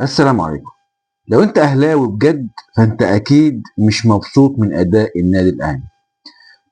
السلام عليكم. لو انت اهلاوي بجد فانت اكيد مش مبسوط من اداء النادي الاهلي.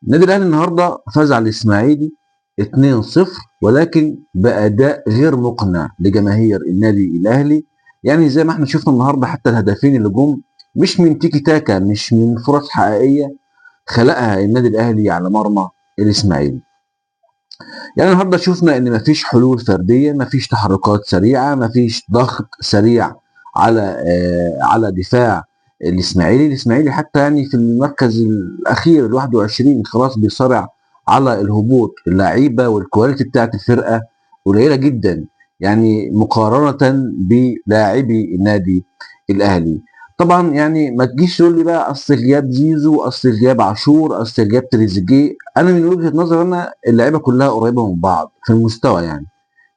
النادي الاهلي النهارده فاز على الاسماعيلي 2-0، ولكن باداء غير مقنع لجماهير النادي الاهلي. يعني زي ما احنا شفنا النهارده، حتى الهدفين اللي جم مش من تيكي تاكا، مش من فرص حقيقية خلقها النادي الاهلي على مرمى الاسماعيلي. يعني النهارده شفنا ان مفيش حلول فردية، مفيش تحركات سريعة، مفيش ضغط سريع على دفاع الاسماعيلي. الاسماعيلي حتى يعني في المركز الاخير ال 21 خلاص بيصارع على الهبوط. اللعيبة وال quality بتاعت الفرقة قليله جدا يعني مقارنة بلاعبي النادي الاهلي. طبعا يعني ما تجيش تقول لي بقى اصل غياب زيزو، اصل غياب عاشور، اصل غياب تريزيجيه. انا من وجهه نظري انا اللعيبة كلها قريبه من بعض في المستوى،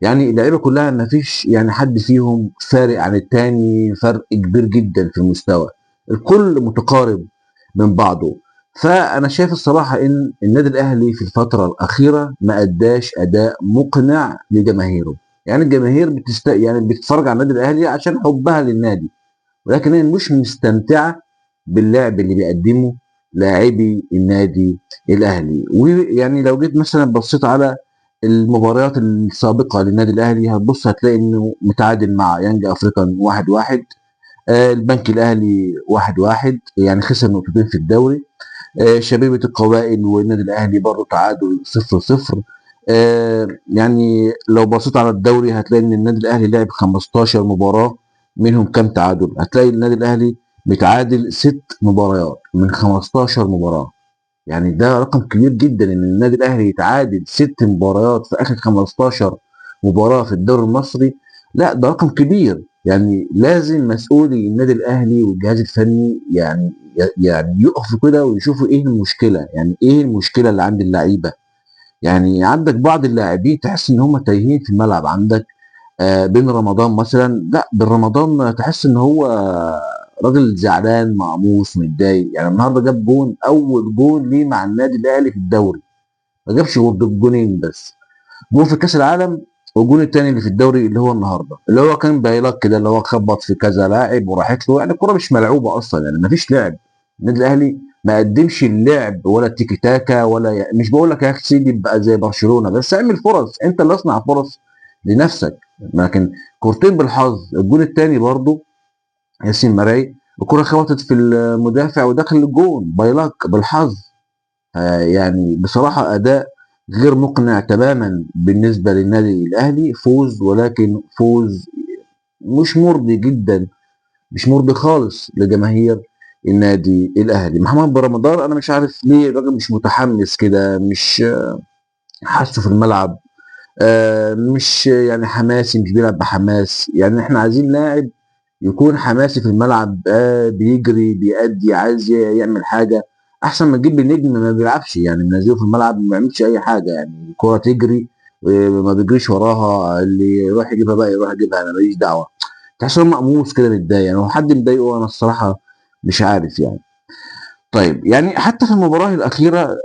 يعني اللعيبة كلها ما فيش يعني حد فيهم فارق عن التاني فرق كبير جدا في المستوى، الكل متقارب من بعضه. فانا شايف الصراحة ان النادي الاهلي في الفترة الاخيرة ما اداش اداء مقنع لجماهيره. يعني الجماهير يعني بتتفرج على النادي الاهلي عشان حبها للنادي، ولكن هي مش مستمتعه باللعب اللي بيقدمه لاعبي النادي الاهلي. ويعني لو جيت مثلا بصيت على المباريات السابقة للنادي الاهلي هتبص هتلاقي انه متعادل مع يانج افريكان 1-1، البنك الاهلي 1-1، يعني خسر نقطتين في الدوري. شبيبة القبائل والنادي الاهلي برضه تعادل 0-0. يعني لو بصيت على الدوري هتلاقي ان النادي الاهلي لعب 15 مباراة، منهم كام تعادل؟ هتلاقي النادي الاهلي متعادل 6 مباريات من 15 مباراة. يعني ده رقم كبير جدا ان النادي الاهلي يتعادل 6 مباريات في اخر 15 مباراة في الدوري المصري. لا ده رقم كبير. يعني لازم مسؤولي النادي الاهلي والجهاز الفني يعني يقفوا كده ويشوفوا ايه المشكلة، يعني ايه المشكلة اللي عند اللعيبة. يعني عندك بعض اللاعبين تحس ان هم تايهين في الملعب. عندك بن رمضان مثلا، لا بن رمضان تحس ان هو راجل زعلان مقموص متضايق. يعني النهارده جاب جون، اول جون ليه مع النادي الاهلي في الدوري، ما جابش غير جونين بس، جون في كاس العالم والجون الثاني اللي في الدوري اللي هو النهارده، اللي هو كان بايلك كده، اللي هو خبط في كذا لاعب وراحت له. يعني الكره مش ملعوبه اصلا، يعني ما فيش لعب. النادي الاهلي ما قدمش اللعب ولا التيكي تاكا ولا يعني مش بقول لك يا سيدي بقى زي برشلونة، بس اعمل فرص، انت اللي اصنع فرص لنفسك. لكن كورتين بالحظ. الجون الثاني برضه ياسين مراي الكره خبطت في المدافع ودخل الجون بايلاك بالحظ. يعني بصراحة اداء غير مقنع تماما بالنسبة للنادي الاهلي. فوز، ولكن فوز مش مرضي جدا، مش مرضي خالص لجماهير النادي الاهلي. محمد بن رمضان انا مش عارف ليه الراجل مش متحمس كده، مش حاسه في الملعب، مش يعني حماسي، مش بيلعب بحماس. يعني احنا عايزين لاعب يكون حماسي في الملعب، بيجري، بيأدي، عايز يعمل حاجة، احسن ما تجيب النجم ما بيلعبش. يعني منزله في الملعب ما بيعملش اي حاجة، يعني الكره تجري ما بيجريش وراها، اللي يروح يجيبها بقى يروح يجيبها، انا ماليش دعوه. تحس انه مقموص كده، متضايق. يعني هو حد مضايقه؟ انا الصراحة مش عارف يعني. طيب يعني حتى في المباراة الاخيرة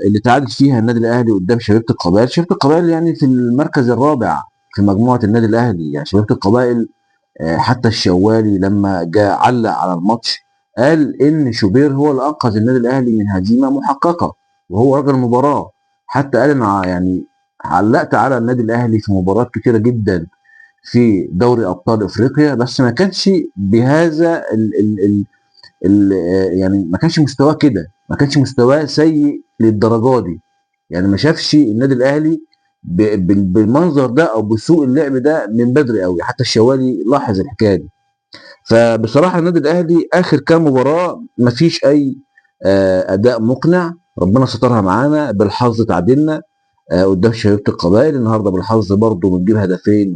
اللي تعادل فيها النادي الاهلي قدام شبيبة القبائل، شبيبة القبائل يعني في المركز الرابع في مجموعة النادي الاهلي. يعني شبيبة القبائل حتى الشوالي لما جاء علق على الماتش قال ان شوبير هو اللي انقذ النادي الاهلي من هزيمة محققة، وهو رجل المباراة. حتى قال انا يعني علقت على النادي الاهلي في مباريات كتيرة جدا في دوري ابطال افريقيا، بس ما كانش بهذا ال ال ال ال يعني ما كانش مستواه كده، ما كانش مستواه سيء للدرجة دي. يعني ما شافش النادي الاهلي بالمنظر ده او بسوء اللعب ده من بدري قوي. حتى الشوالي لاحظ الحكاية دي. فبصراحة النادي الاهلي اخر كام مباراة ما فيش اي اداء مقنع. ربنا سترها معانا بالحظ، تعادلنا قدام شبيبة القبائل. النهارده بالحظ برضه بنجيب هدفين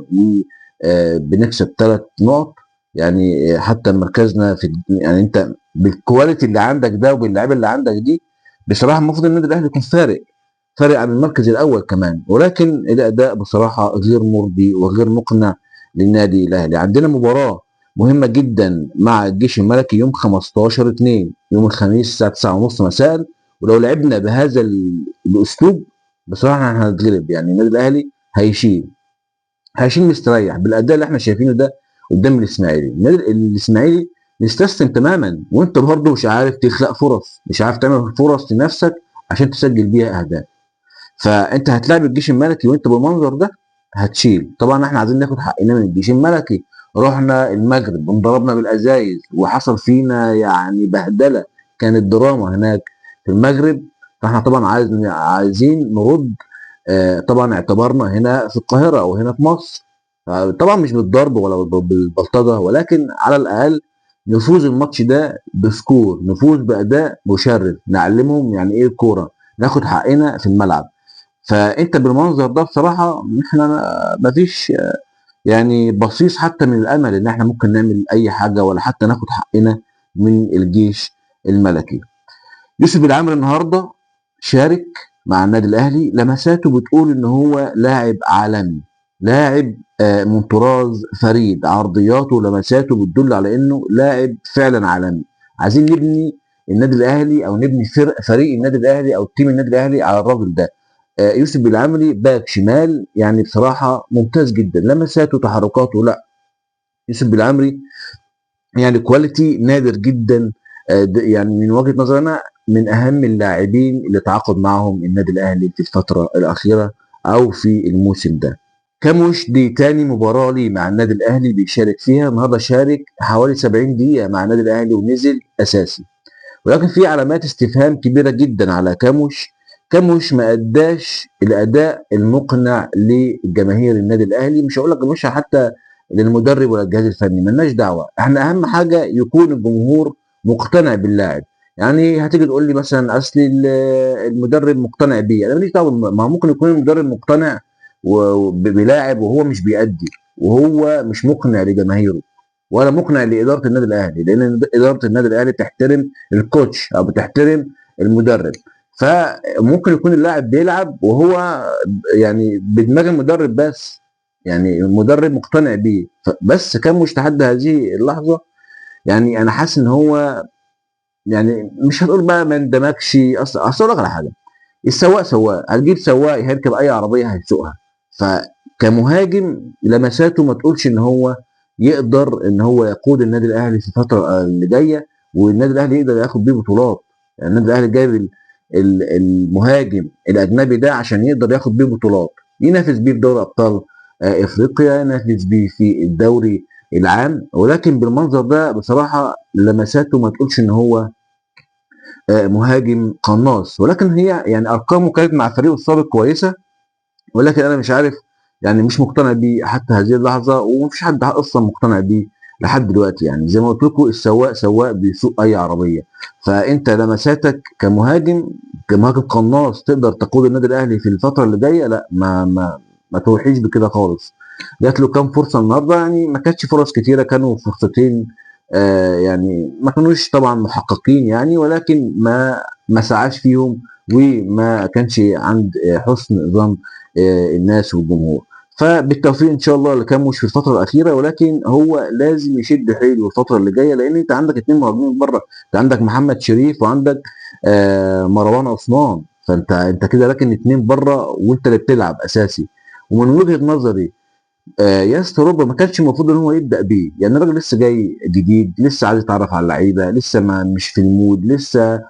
وبنكسب 3 نقط. يعني حتى مركزنا في يعني انت بالكواليتي اللي عندك ده وباللعيبه اللي عندك دي، بصراحة المفروض النادي الاهلي يكون فارق عن المركز الاول كمان، ولكن الاداء بصراحة غير مرضي وغير مقنع للنادي الاهلي. عندنا مباراة مهمة جدا مع الجيش الملكي يوم 15/2 يوم الخميس الساعة 9:30 مساء، ولو لعبنا بهذا الاسلوب بصراحة احنا هنتغلب. يعني النادي الاهلي هيشيل مستريح بالاداء اللي احنا شايفينه ده قدام الاسماعيلي. النادي الاسماعيلي مستسلم تماما، وانت برضه مش عارف تخلق فرص، مش عارف تعمل فرص لنفسك عشان تسجل بيها اهداف. فانت هتلاعب الجيش الملكي وانت بالمنظر ده هتشيل. طبعا احنا عايزين ناخد حقنا من الجيش الملكي، رحنا المغرب انضربنا بالازايز وحصل فينا يعني بهدله، كانت دراما هناك في المغرب. فاحنا طبعا عايزين نرد، طبعا اعتبارنا هنا في القاهرة او هنا في مصر، طبعا مش بالضرب ولا بالبلطجه، ولكن على الاقل نفوز الماتش ده ب score، نفوز باداء مشرف، نعلمهم يعني ايه الكورة، ناخد حقنا في الملعب. فانت بالمنظر ده بصراحة احنا مفيش يعني بصيص حتى من الامل ان احنا ممكن نعمل اي حاجة ولا حتى ناخد حقنا من الجيش الملكي. يوسف العامري النهارده شارك مع النادي الاهلي، لمساته بتقول ان هو لاعب عالمي، لاعب من طراز فريد، عرضياته ولمساته بتدل على انه لاعب فعلا عالمي. عايزين نبني النادي الاهلي او نبني فريق النادي الاهلي او team النادي الاهلي على الراجل ده. يوسف بالعمري باك شمال يعني بصراحة ممتاز جدا، لمساته تحركاته، لا يوسف بالعمري يعني quality نادر جدا، يعني من وجهه نظري انا من اهم اللاعبين اللي تعاقد معهم النادي الاهلي في الفترة الاخيرة او في الموسم ده. كاموش دي تاني مباراة لي مع النادي الاهلي بيشارك فيها، النهارده شارك حوالي 70 دقيقة مع النادي الاهلي ونزل اساسي، ولكن في علامات استفهام كبيرة جدا على كاموش. كاموش ما اداش الاداء المقنع لجماهير النادي الاهلي، مش هقول لك مش حتى للمدرب ولا الجهاز الفني، مالناش دعوه، احنا اهم حاجة يكون الجمهور مقتنع باللاعب. يعني هتيجي تقول لي مثلا اصل المدرب مقتنع بيه، انا ماليش دعوه، ما ممكن يكون المدرب مقتنع بلاعب وهو مش بيأدي وهو مش مقنع لجماهيره ولا مقنع لادارة النادي الاهلي، لان ادارة النادي الاهلي بتحترم الكوتش او بتحترم المدرب. فممكن يكون اللاعب بيلعب وهو يعني بدماغ المدرب بس، يعني المدرب مقتنع بيه بس. كان مش لحد هذه اللحظة يعني انا حاسس ان هو يعني مش هتقول بقى ما اندمجش. اصل اقول لك على حاجة، السواق سواق، هتجيب سواق هيركب اي عربية هيسوقها. فكمهاجم لمساته ما تقولش ان هو يقدر ان هو يقود النادي الاهلي في الفترة اللي جاية، والنادي الاهلي يقدر ياخد بيه بطولات. يعني النادي الاهلي جايب المهاجم الاجنبي ده عشان يقدر ياخد بيه بطولات، ينافس بيه في دوري ابطال افريقيا، ينافس بيه في الدوري العام. ولكن بالمنظر ده بصراحة لمساته ما تقولش ان هو مهاجم قناص، ولكن هي يعني ارقامه كانت مع فريقه السابق كويسة، ولكن انا مش عارف يعني مش مقتنع بيه حتى هذه اللحظة، ومفيش حد اصلا مقتنع بيه لحد دلوقتي. يعني زي ما قلت لكم السواق سواق بيسوق اي عربية، فانت لمساتك كمهاجم قناص تقدر تقود النادي الاهلي في الفترة اللي جاية، لا ما ما ما توحيش بكده خالص. جات له كام فرصة النهارده، يعني ما كانتش فرص كتيرة، كانوا فرصتين يعني ما كانوش طبعا محققين يعني، ولكن ما سعاش فيهم وما كانش عند حسن ظن الناس والجمهور. فبالتوفيق ان شاء الله لكاموش في الفترة الاخيرة، ولكن هو لازم يشد حيله الفترة اللي جاية، لان انت عندك 2 مهاجمين بره، انت عندك محمد شريف وعندك مروان عثمان، فانت كده لكن 2 بره وانت اللي بتلعب اساسي. ومن وجهه نظري ياس روبا ما كانش المفروض ان هو يبدا بيه، يعني الراجل لسه جاي جديد، لسه عايز يتعرف على اللعيبة، لسه ما مش في ال mood، لسه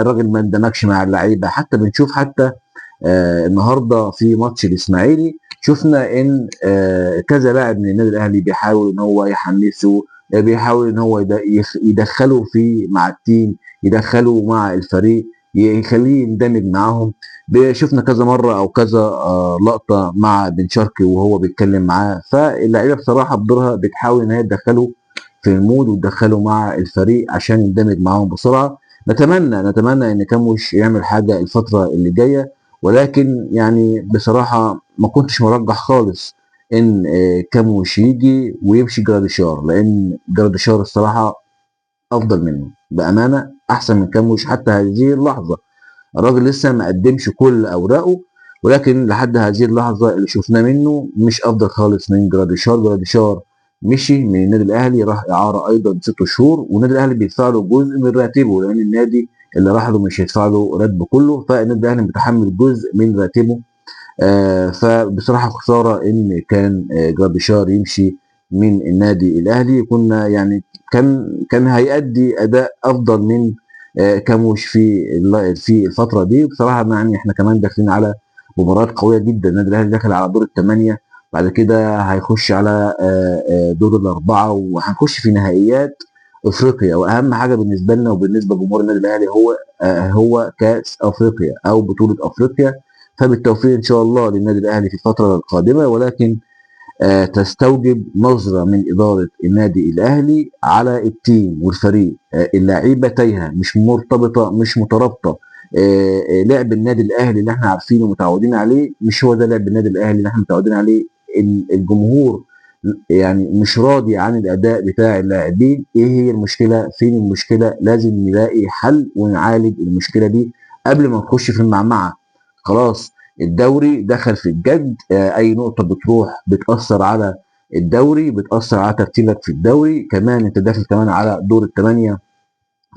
الراجل ما اندمجش مع اللعيبة. حتى بنشوف حتى النهارده في ماتش الاسماعيلي شفنا ان كذا لاعب من النادي الاهلي بيحاول ان هو يحمسه، بيحاول ان هو يدخله في مع ال team، يدخله مع الفريق، يخليه يندمج معاهم. شفنا كذا مرة او كذا لقطة مع بن شرقي وهو بيتكلم معاه. فاللعيبه بصراحة بدورها بتحاول ان هي تدخله في ال mood وتدخله مع الفريق عشان يندمج معاهم بسرعة. نتمنى ان كاموش يعمل حاجة الفترة اللي جاية، ولكن يعني بصراحة ما كنتش مرجح خالص ان كاموش يجي ويمشي جراديشار، لان جراديشار الصراحة افضل منه بامانه، احسن من كاموش حتى هذه اللحظة. الراجل لسه ما قدمش كل اوراقه، ولكن لحد هذه اللحظة اللي شفناه منه مش افضل خالص من جراديشار. جراديشار مشي من النادي الاهلي، راح اعاره ايضا 6 شهور، والنادي الاهلي بيدفع له جزء من راتبه، لان النادي اللي راح له مش هيدفع له راتبه كله، فالنادي الاهلي متحمل جزء من راتبه. فبصراحة خسارة ان كان جراديشار يمشي من من النادي الاهلي. كنا يعني كان هيأدي اداء افضل من كاموش في الفترة دي. بصراحة يعني احنا كمان داخلين على مباريات قوية جدا، النادي الاهلي داخل على دور الثمانية، بعد كده هيخش على دور الاربعة، وهنخش في نهائيات افريقيا. واهم حاجة بالنسبة لنا وبالنسبة لجمهور النادي الاهلي هو كاس افريقيا او بطوله افريقيا. فبالتوفيق ان شاء الله للنادي الاهلي في الفترة القادمة، ولكن تستوجب نظره من ادارة النادي الاهلي على ال team والفريق. اللعيبة تايهه، مش مرتبطة، مش مترابطة. لعب النادي الاهلي اللي احنا عارفينه ومتعودين عليه مش هو ده لعب النادي الاهلي اللي احنا متعودين عليه. الجمهور يعني مش راضي عن الاداء بتاع اللاعبين. ايه هي المشكلة؟ فين المشكلة؟ لازم نلاقي حل ونعالج المشكلة دي قبل ما نخش في المعمعة. خلاص الدوري دخل في الجد، اي نقطة بتروح بتاثر على الدوري، بتاثر على ترتيبك في الدوري. كمان انت داخل كمان على دور الثمانية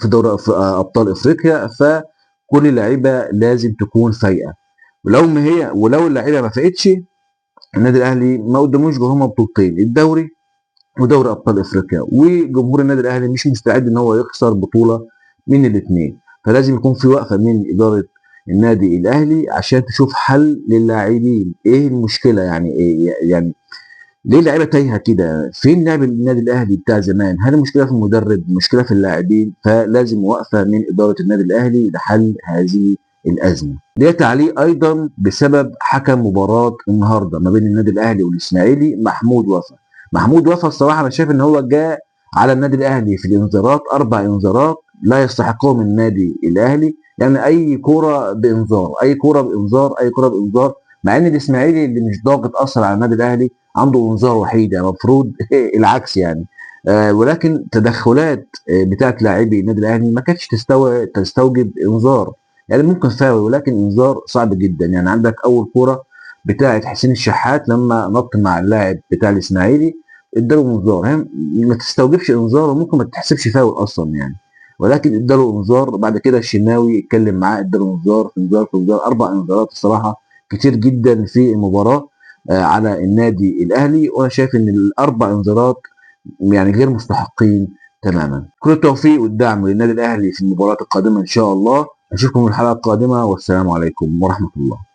في دوري ابطال افريقيا، فكل اللعيبة لازم تكون فايقه. ولو اللعيبة ما فاقتش، النادي الاهلي ما قدموش غير هما بطولتين، الدوري ودوري ابطال افريقيا، وجمهور النادي الاهلي مش مستعد ان هو يخسر بطوله من الاثنين. فلازم يكون في وقفه من ادارة النادي الاهلي عشان تشوف حل للاعبين. ايه المشكلة؟ يعني ايه يعني ليه اللعيبة تايهه كده؟ فين لعب النادي الاهلي بتاع زمان؟ هل المشكلة في المدرب؟ المشكلة في اللاعبين؟ فلازم وقفه من ادارة النادي الاهلي لحل هذه الازمة. ليه تعليق ايضا بسبب حكم مباراة النهارده ما بين النادي الاهلي والاسماعيلي محمود وفا. محمود وفا الصراحة انا شايف ان هو جاء على النادي الاهلي في الانذارات، 4 انذارات لا يستحقهم النادي الاهلي. يعني اي كورة بانذار، اي كورة بانذار، اي كورة بانذار، مع ان الاسماعيلي اللي مش ضاغط اصلا على النادي الاهلي عنده انذار وحيد، يعني المفروض العكس يعني. ولكن تدخلات بتاعت لاعبي النادي الاهلي ما كانتش تستوجب انذار، يعني ممكن فاول ولكن انذار صعب جدا. يعني عندك اول كورة بتاعت حسين الشحات لما نط مع اللاعب بتاع الاسماعيلي اداله انذار، هي ما تستوجبش انذار وممكن ما تحسبش فاول اصلا يعني، ولكن اداله انذار. بعد كده الشناوي اتكلم معاه اداله انذار في انذار في انذار، 4 انذارات الصراحة كتير جدا في المباراة على النادي الاهلي. وانا شايف ان ال4 انذارات يعني غير مستحقين تماما. كل التوفيق والدعم للنادي الاهلي في المباراة القادمة ان شاء الله. اشوفكم الحلقة القادمة، والسلام عليكم ورحمة الله.